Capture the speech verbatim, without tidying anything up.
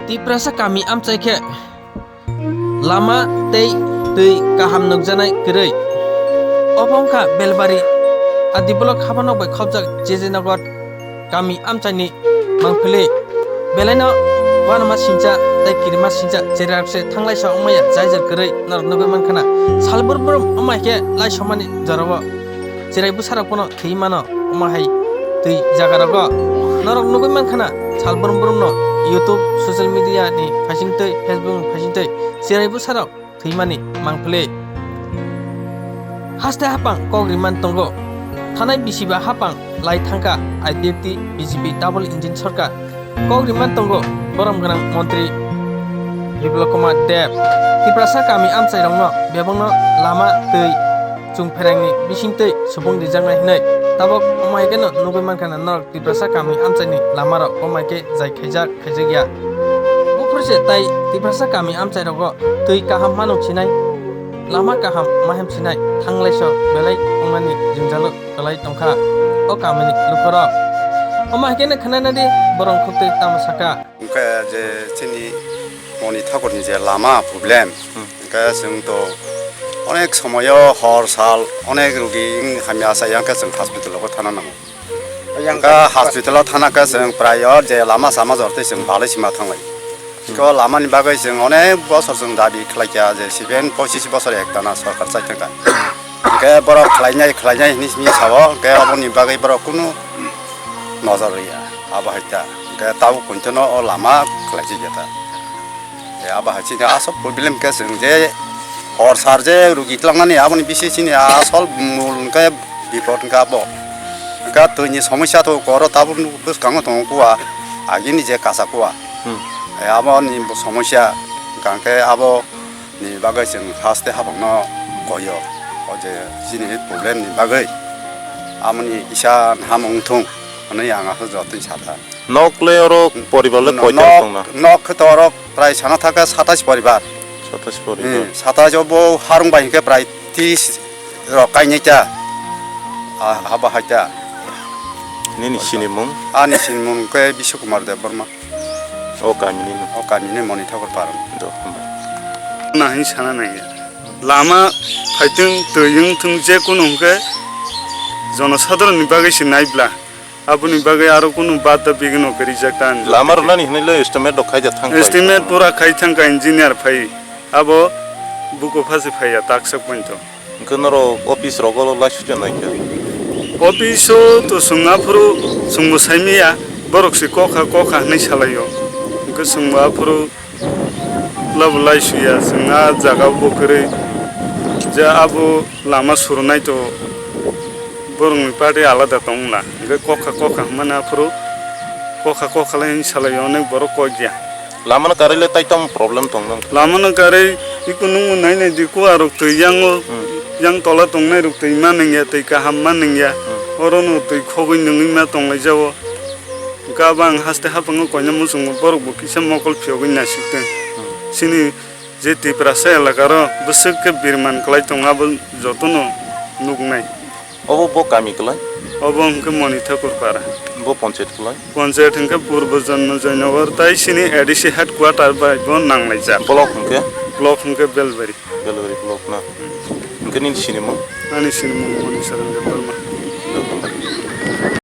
Tiprasa kami amchai khe lama tei twi kaham nukjaknai kwrwi. Obo wngkha Belbari Adi block habanok bai khopjak J J Nagar kami amchaini mangpili. Belaino uanama singcha tei kirima singcha cherairokse thanglai sa wngmaya jaijar kwrwi norok nugwi mankha na. Salbrum brum wngmai khe laisomani jorao cherai bwsarok phano thwi mano wngma hai twi jagarogo. Norok nugwi mankha na salbrum brumno YouTube, social media ni phaisingtwi, Facebook ni phaisingtwi cherai bwsarok thwimani mangpili. Haste hapang kok riman tongo. Thanai bisiba hapang lai thangkha I P F T B J P double engine sorkar. Kok riman tongo borom gwnang montri Biplab Kumar Deb. Tiprasa kami amchairokno bebakno lama twi chwng pherangni bisingtwi subung rijaknai hwnwi tabok wngmai kheno nugwi mankha na norok Tiprasa kami amchaini lamarok wngmai khe jai khaijak khaijakya. Buphurse tai Tiprasa kami amchairogo twi kaham mano sinai, lama kaham mahem sinai, thanglaiso belai wngnani jwngjalo kwlai tongkha o kamini lukurok. Omo hai kheno khwnanadi borok khuk twi tamo saka. Wngkha je chini Moni Thakurni je lama problem, Hmm. wngkha chwng to onek somoyo hor sal onek rugi wng hamya sa yang khe chwng hospital o thana nango. Yang Ka hospital o thana khe chwng prayo je lama sama jor tei chwng balai sima thanglai. Ko lama ni bagwi chwng onek bosor chwng dabi khlai kha je seven pochis bosor ek tana sorkar chai thangkha. Hwnkhe borok khlainai khlainai hinwi simi sao, hwnkhe aboni bagwi borok kunu nojor rwya. Abo hai ta. Hwnkhe tabuk kuntono o lama khlai jigya ta. E, abo hai chini asok problem khe chwng je hor sar je rugi tlangnani aboni bisi chini asol mul hwnkhe bipot hwnkhe abo. Hwnkhe twini somosya to koro tabuk nuk bwskango tongo kuwa, agini je kasa kuwa. Hmm. E, aboni bo somosya hwnkhe abo ni bagwi chwng haste habangno koyo. O je chini problem ni bagwi amoni kisa hamung thung hwnwi ang aswk jotoni sakha. Nok le oro poribar le No-, koita nok, tongna? Nok khe to oro prai sana thaka satais poribar. Satais poribar. Hmm, satais o bo harung bai hwnkhe prai tris rok kainai ta. Ah, haba hai ta. Nini sinimung? Ani sinimung khe Biswa Kumar Debbarma. O kami ni no? O kami ni Moni Thakur Parang. Do, hambai. Na hin sana nai ya. Lama phaitwng, twi wngthwng, je kunu hwnkhe jonosadharon ni bagwi se naibla. Aboni bagwi aro kunu bada bigino khe rijak ta ani. Lama rwnani hinwi le estimate rok khaijak thang pai. Estimate pura khai thangkha engineer phai. Abo buko phasi phaiya taksa pointo. Hwnkhe norok office rogo laisukya naikha? Office o to chwng aphuru chwngbo saimaya, borok se kokha kokha hinwi salaio. Hwnkhe chwngbo aphuru Labo lai suya, chwng a jaga o bo kwrwi. Je abo lama surunai to borokni party alada tong wngla. Hwnkhe kokha kokha hwnmani aphuru kokha kokha lai salai onek borok kok ya. Lama no karwi le tai tamo problem tong nang? Lama no karwi iko nungmo nai nai di kuwa rok twi yango, Hmm. yang tola tongnai rok twi ma nangya, twi kaham ma nangya. Hmm. Oro no twi khogwi nungwi ma tong lai jao. Hwnkhe abo ang haste haphango koina muchungo borok bo kisa mokol phiyogwi naisik tong. Hmm. Chini je Tiprasa elakaro bwswk khe birman kwlai tongo abo jotono nuknai. Obo bo kami kwlai? Obo hwnkhe Moni Thakur Para. Bo ponchayat kwlai? Ponchayat hwnkhe Purbo Jonno Joynagar tai chini A D C headquarter bai bo nanglaijak. Block hwnkhe? Block hwnkhe Belbari. Belbari block na? Hmm. Hwnkhe nini sinimung? Ani sinimung Moni Saran Debbarma.